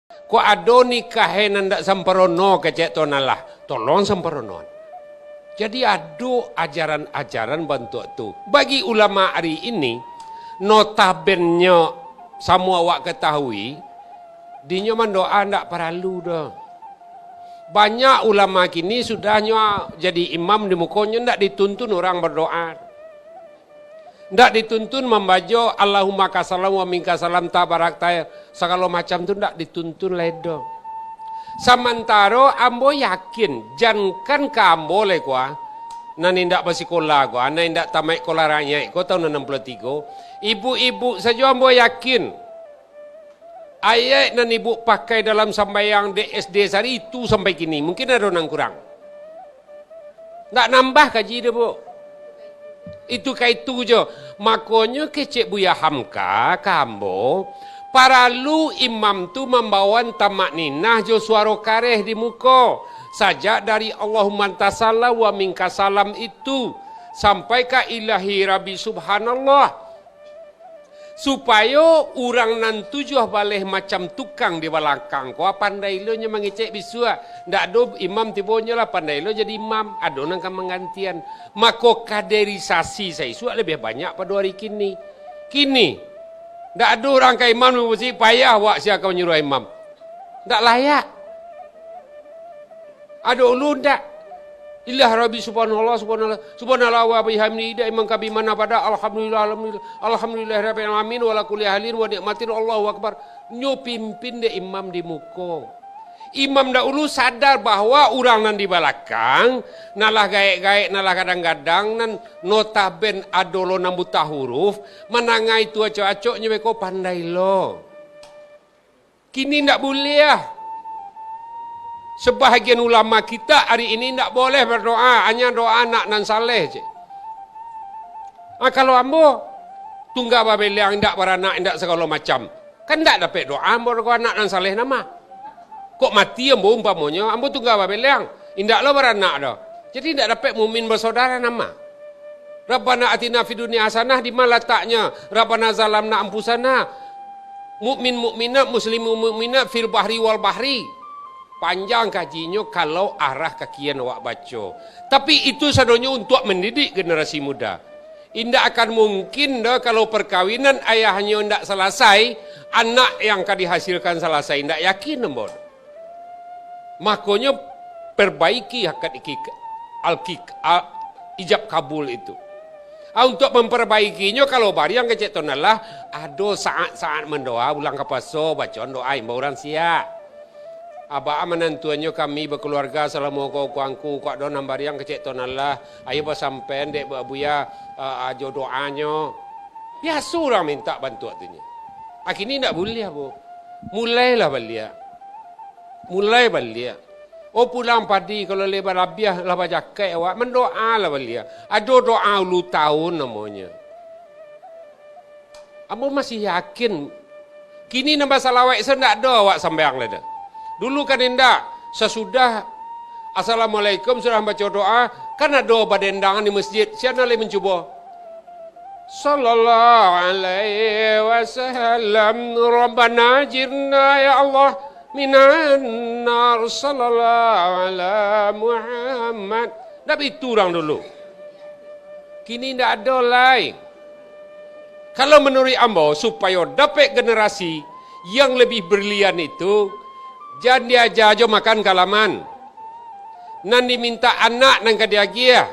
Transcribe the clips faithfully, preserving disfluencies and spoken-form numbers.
Kok ado nikah nan ndak samparono, kecek tu nan lah, tolong samparonoan. Jadi ado ajaran-ajaran bantuak tu. Bagi ulama ari ini, notabennyo samo awak katahui, dinyo mandoa ndak paralu doh. Banyak ulama kini sudah nyo jadi imam di mukonyo ndak dituntun urang badoa. Ndak dituntun mambaco Allahumma kasalam wa minka salam tabarak ta-, sagalo macam tu ndak dituntun lai doh. Samantaro ambo yakin, jankan ka ambo lai ko, nan indak basikola ko, nan indak tamaik kola ranyaik ko taun anam puluah tigo, ibu-ibu sajo ambo yakin, ayaik nan ibu pakai dalam sambayang dek S D sari itu sampai kini, mungkin ado nan kurang. Ndak nambah kaji doh, Bu. Itu ka itu jo. Makonyo kecek Buya Hamka ka ambo, paralu imam tu mambawan tamak ninah jo suaro kareh di muko. Sajak dari Allahumma anta salam wa minka salam itu, sampai ka Ilahi Rabbi Subhanallah. Supayo urang nan tujuah baleh macam tukang di balakang ko, pandai lo nyo mangecek bisuak. Ndak ado imam tibo nyo lah, pandai lo jadi imam, ado nan ka manggantian. Mako, kaderisasi saisuak labiah banyak pado ari kini. Kini, ndak ado urang ka imam di musajik, payah awak sia ka manyuruah imam. Ndak layak. Ado ulu ndak? Ilah Rabbi, subhanallah, subhanallah, subhanallah wa bihamdi, ida imam kabi mana pada, alhamdulillah, alhamdulillah, alhamdulillah rabbil alamin, wala kulli halin wa nikmatin, Allahu akbar. Nyo pimpin dek imam di muko. Imam dahulu sadar bahwa urang nan di balakang, nan lah gaek-gaek, nan lah gadang-gadang, nan notaben ado lo nan buta huruf, manangah itu acok-acok nyo beko pandai lo. Kini ndak buliah. Sabahagian ulama kita ari ini ndak boleh badoa, hanya doa anak nan saleh je. Ah, kalau ambo, tungga babeleang, indak baranak, indak sagalo macam, kan ndak dapek doa ambo doh anak nan saleh nama. Kok mati ambo umpamonyo, ambo tungga babeleang, indak lo baranak doh. Jadi indak dapek mukmin basaudara nama. Rabbana atina fid dunya hasanah, di ma lataknyo? Rabbana zalamna anfusana. Mukmin mukminat, muslimin mukminat, fil bahri wal bahri. Panjang kajinyo kalau arah kakian awak baco. Tapi itu sadonyo untuak mandidik generasi muda. Indak akan mungkin doh kalau perkawinan ayahnyo indak salasai, anak yang ka dihasilkan salasai, indak yakin ambo. Makonyo, perbaiki akad ikik-, alkik-, a-, ijab kabul itu. Ah, untuak mamperbaikinyo, kalau bariang kecek tu nan lah, ado saat-saat mandoa, bulan ka puaso, bacoan doa, imbau urang siap. Abah manantuannyo kami bakaluarga salamo ko, ko angku, kok ado nan bariang kecek tu nan lah, ayo basampaian dek Buya, a, ajo doanyo. Biaso urang mintak bantuak tu nyo. Ah, kini ndak buliah, Bu. Mulailah baliak. Mulai baliak. Oh, pulang padi, kalau lah balabiah, lah bajakaik awak, mandoalah baliak. Ado doa ulu taun namonyo. Ambo masih yakin. Kini nan basalawaik se ndak ado awak sambayang lai doh. Dulu kan indak. Sasudah Assalamualaikum, sudah mambaco doa, kan ado badendangan di masjid. Sia nan lai mancubo? Sallallahu alaihi wasallam. Rabbana ajirna ya Allah minan nar. Sallallahu ala Muhammad. Ndak baitu urang dulu. Kini ndak ado lai. Kalau manuruik ambo, supayo dapek generasi yang labiah brilian itu, jan diaja jo makan ka laman. Nan dimintak anak nan ka diagiah,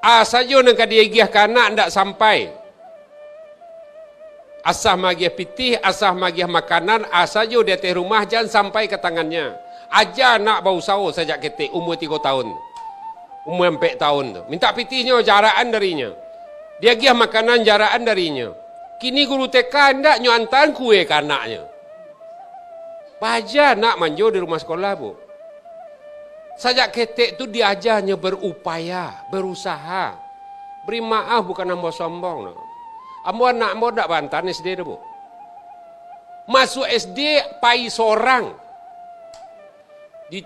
a sajo nan ka diagiah ka anak ndak sampai. Asa maagiah pitih, asa maagiah makanan, a sajo di ateh rumah, jan sampai ka tangannya. Aja anak bausaho sajak ketek, umua tigo taun, umua ampek taun tu. Mintak pitihnyo, jaraan darinyo. Diagiah makanan, jaraan darinyo. Kini guru T K indak, nyo antaan kue ka anaknyo. Baa aja anak manjo di rumah sikolah, Bu. Sajak ketek tu diajanyo berupaya, berusaha. Bari maaf, bukan ambo sombong, no. Ambo, anak ambo ndak baantaan S D doh, Bu. Masuak S D pai sorang. Di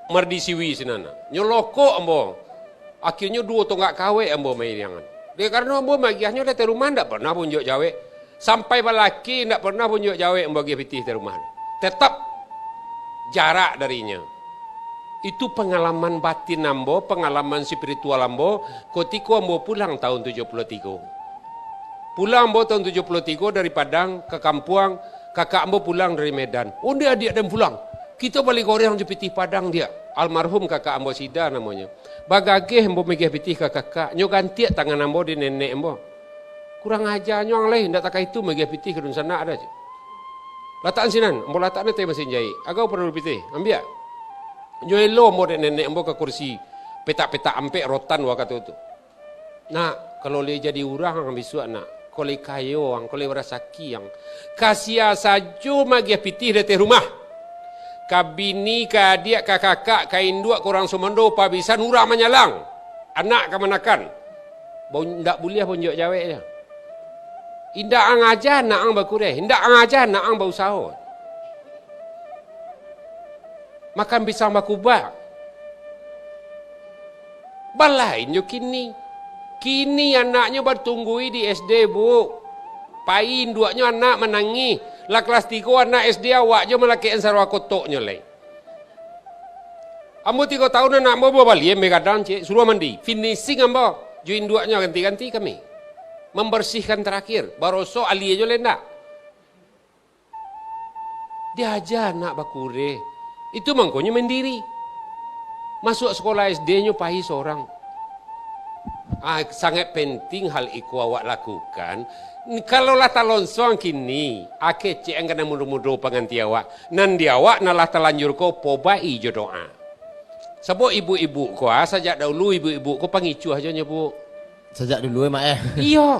Mardisiwi sinan. Nyo lokok ambo. Akhirnyo duo tonggak kawek ambo mairiangan. Dek karano ambo maagiahnyo dari rumah ndak pernah punjuak jawek. Sampai balaki ndak pernah punjuak jawek ambo agiah pitih dari rumah. Tetap jarak darinyo. Itu pangalaman batin ambo, pangalaman spiritual ambo, kutiko ambo pulang tahun tujuh puluh tigo. Pulang ambo tahun tujuh puluh tigo dari Padang ka kampuang, kakak ambo pulang dari Medan. "Onde adiak den pulang, kito bali goreng jo pitih Padang, Diak." Almarhum kakak ambo Sida namonyo. Bagageh ambo magiah pitih ka kakak, nyo gantiak tangan ambo di nenek ambo. Kurang aja nyo ang lai, indak takah itu magiah pitih ka dunsanak ado, cek. "Latakan sinan, ambo latak nan tai masin jahik. Agau paralu pitih, ambiak." Nyo elo ambo dek nenek ambo ka kursi petak-petak ampek rotan wakato tu. "Nak, kalau lai jadi urang ang bisuak, nak, kalau lai kayo ang, kalau lai barasaki ang, ka sia sajo magiah pitih di ateh rumah. Ka bini, ka adiak, ka kakak, ka induak, ka urang sumando, pabisan urang manyalang. Anak kamanakan. Bau-, ndak buliah bonjok jaweknyo. Indak ang aja anak ang bakureh, indak ang aja anak ang bausaho. Makan pisang bakubak." Balain jo kini. Kini anaknyo batunggui di S D, Bu. Pai induaknyo anak manangih. Lah kelas tigo anak S D awak jo malakekan sarwa kotoknyo lai. Ambo tigo tahun anak ambo babalian, bagadang, cek, suruah mandi. Finishing ambo. Jo induaknyo ganti-ganti kami. Mambarsihkan tarakhir. Baroso alia jo lai ndak. Diaja anak bakureh. Itu mangkonyo mandiri. Masuak sakolah S D nyo pai sorang. Ah, sangat penting hal iko awak lakukan. Kalau lah talonsong kini, ah, kecek ang ka nan mudo-mudo panganti awak. Nan di awak nan lah talanjur ko, pobai jo doa. Sabab ibuk-ibuk ko, ah, sajak dahulu ibuk-ibuk ko pangicuah jo nyo, Bu. Sajak dulu, eh, Mak, eh. Iyo.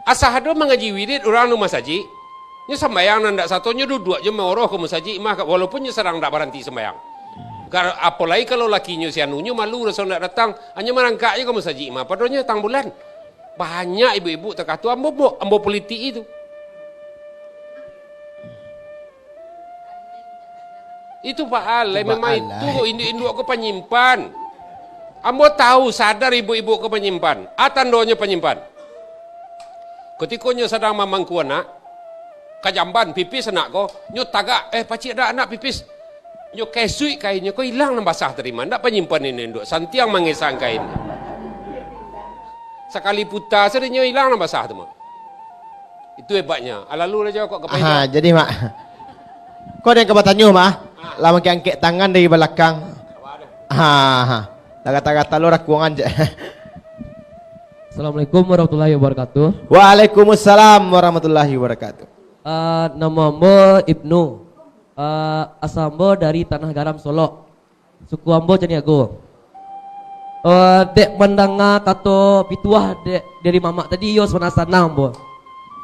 Asa ado mangaji wirid urang di masajik. Nyo sambayang nan dak sato, nyo duduak jo maoroh ka masajik mah, walaupun nyo sadang dak baranti sambayang. Ka-, apolai kalau lakinyo si anu, nyo malu raso ndak datang, hanyo marangkak jo ka masajik mah, padonyo datang bulan. Banyak ibuk-ibuk takah tu, ambo, ambo, ambo politik itu. Itu Pak Alai, memang itu induak-induak ko panyimpan. Ambo tahu, sadar ibuk-ibuk ko panyimpan. A tandonyo panyimpan. Kutiko nyo sadang mamangku anak, ka jamban, pipis anak ko, nyo tagak, "Eh, pacik dak anak pipis?" Nyo kesuik kainnyo ko, ilang nan basah tadi mah. Ndak panyimpan induak-induak, santiang mangesang kain. Sakali puta sajo nyo ilang nan basah tu mah. Itu hebatnya. Ah, lalu lah jawab kok ka Aha, jadi, Mak. Kau ada yang kau batanyo, Mak? Ah. Lah mangkek-angkek tangan dari balakang. Apa ada? Aha, aha. Lah gata-gata lo rakuangan je. Assalamualaikum warahmatullahi wabarakatuh. Waalaikumsalam warahmatullahi wabarakatuh. Ah, namo ambo Ibnu. Ah, asa ambo dari Tanah Garam, Solok. Suku ambo Caniago. Eh, dek mandanga kato pituah dek, dari mamak tadi, iyo sanang-sanang ambo.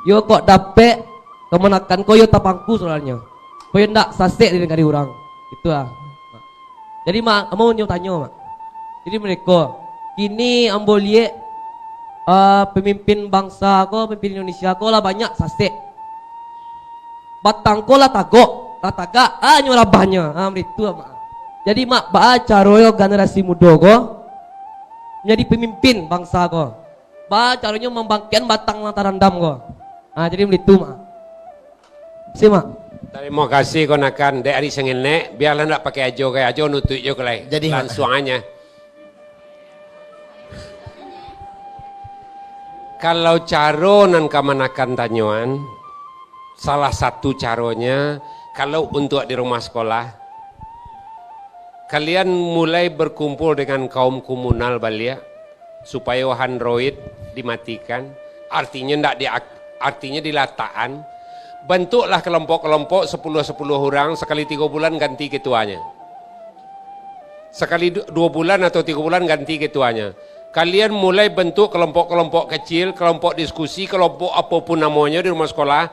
Iyo kok dapek kamanakan ko, iyo tapangku soalnyo. Ko iyo ndak sasek di nagari urang. Itulah. Jadi, Mak, ambo nyo tanyo, Mak. Jadi, mereko, kini ambo liek, eh, pamimpin bangsa ko, pamimpin Indonesia ko lah banyak sasek. Batang ko lah tagok, lah tagak, hanyo labahnyo. Ha, baitu, Mak. Jadi, Mak, baa caronyo generasi mudo ko manjadi pamimpin bangsa ko? Baa caronyo mambangkikkan batang nan tarandam ko? Ha, jadi baitu, Mak. Makasih, Mak. Tarimo kasih, konakan. Dek ari sangenek, bialah ndak pakai ajo, kayak ajo nutuik jo ko lai. Jadi, Mak. Langsuang aja. Kalau caro nan kamanakan tanyoan, salah satu caronyo, kalau untuak di rumah sekolah, kalian mulai berkumpul dengan kaum komunal baliak, supayo Android dimatikan, artinyo ndak di, artinyo dilatakan, bantuaklah kelompok-kelompok sepuluh-sepuluh urang, sakali tigo bulan ganti ketuanyo. Sakali du-, duo bulan atau tigo bulan ganti ketuanyo. Kalian mulai bentuk kelompok-kelompok kecil, kelompok diskusi, kelompok apapun namonyo di rumah sekolah.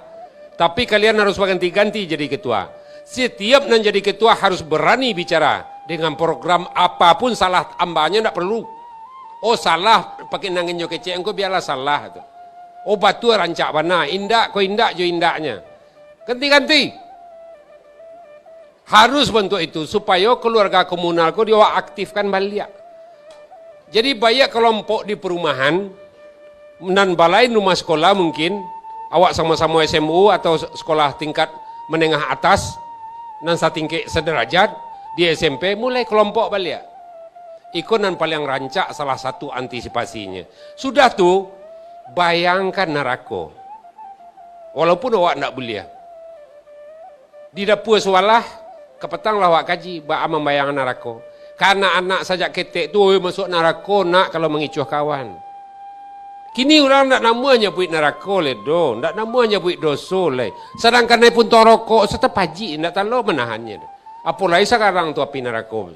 Tapi kalian harus baganti-ganti jadi ketua. Setiap nan jadi ketua harus berani bicara. Dengan program apapun salah ambanyo ndak perlu. Oh, salah, pakai nangin nyo kecek, engko biarlah salah tu. Oh, batua rancak bana, indak ko indak jo indaknyo. Ganti-ganti. Harus bantuak itu, supayo keluarga komunal ko di awak aktifkan baliak. Jadi, baiak kelompok di perumahan, nan balain rumah sekolah mungkin, awak samo-samo S M U atau se-, sekolah tingkat menengah atas, nan satingkek sederajat, di S M P mulai kelompok baliak. Iko nan paliang rancak salah satu antisipasinyo. Sudah tu, bayangkan narako. Walaupun awak ndak buliah. Di dapua subalah, kapatang lah awak kaji, baa mambayangkan narako. Ka anak-anak sajak ketek tu, "Oi, masuak narako nak kalau mangicuah kawan." Kini urang ndak namuah nyabuik narako lai doh, ndak namuah nyabuik doso lai. Sadangkan nai punto rokok, satapajik, ndak talo manahannyo doh. Apo lai sakarang tu api narako.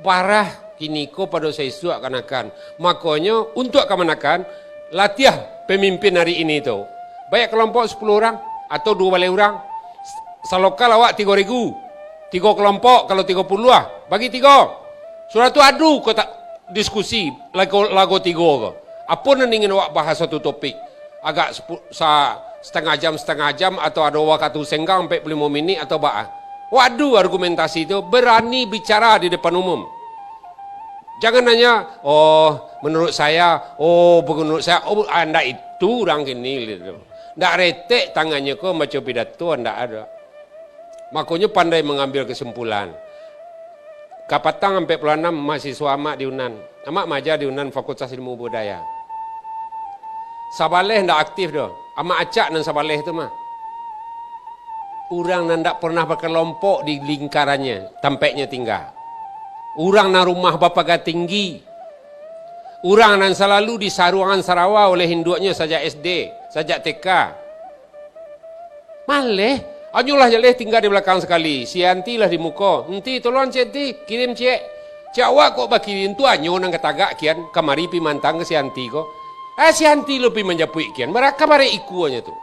Barah kiniko pado saisuak kamanakan. Makonyo, untuak kamanakan, latiah pamimpin ari ini tu. Baiak kalompok sapuluah urang atau duo baleh urang. Salokal awak tigo regu. Tigo kalompok, kalau tigo puluah, bagi tigo. Sudah tu adu kotak diskusi, lago, lago tigo ko. Apo nan ingin awak bahas satu topik? Agak sepu-, sa-, satangah jam, satangah jam, atau ado wakatu senggang ampek puluah limo minik atau baa. Waduh, argumentasi tu, berani bicara di depan umum. Jangan hanya, "Oh, menurut saya, oh, menurut saya, oh," ah, ndak itu urang kini, gitu. Ndak retek tangannyo ko baco pidato, ndak ado. Makonyo pandai mangambil kesimpulan. Kapatang ampek puluah anam mahasiswa amak di Unan. Amak maaja di Unan Fakultas Ilmu Budaya. Sabaleh ndak aktif doh. Amak acak nan sabaleh tu mah. Urang nan ndak pernah bakalompok di lingkarannyo, tampeknyo tingga. Urang nan rumah bapaga tinggi. Urang nan salalu di saruangan sarawa oleh induaknyo sajak S D, sajak T K. Maleh, anyolah jaleh tingga di balakang sakali, si Anti lah di muko. "Nti, tolong ciek, Nti, kirim ciek." Cak awak kok bakirim tu anyo nan katagak kian, kamari pi mantang ka si Anti ko. Ah, si Anti lo pi manjapuik kian, barakabarek ikuanyo tu.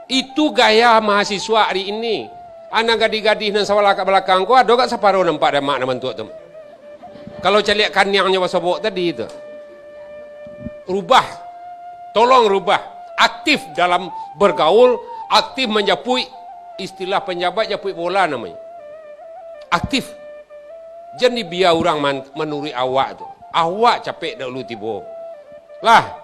Itu gaya mahasiswa ari ini. Anak gadih-gadih nan sabalakang-balakang ko, ado gak saparo nampak damak nan bantuak tu? Kalau caliak kaniangnyo basobok tadi tu. Rubah. Tolong rubah. Aktif dalam bergaul, aktif manjapuik. Istilah panjabat japuik bola namonyo. Aktif. Jan dibia urang man-, manuruik awak tu. Awak capek dahulu tibo. Lah,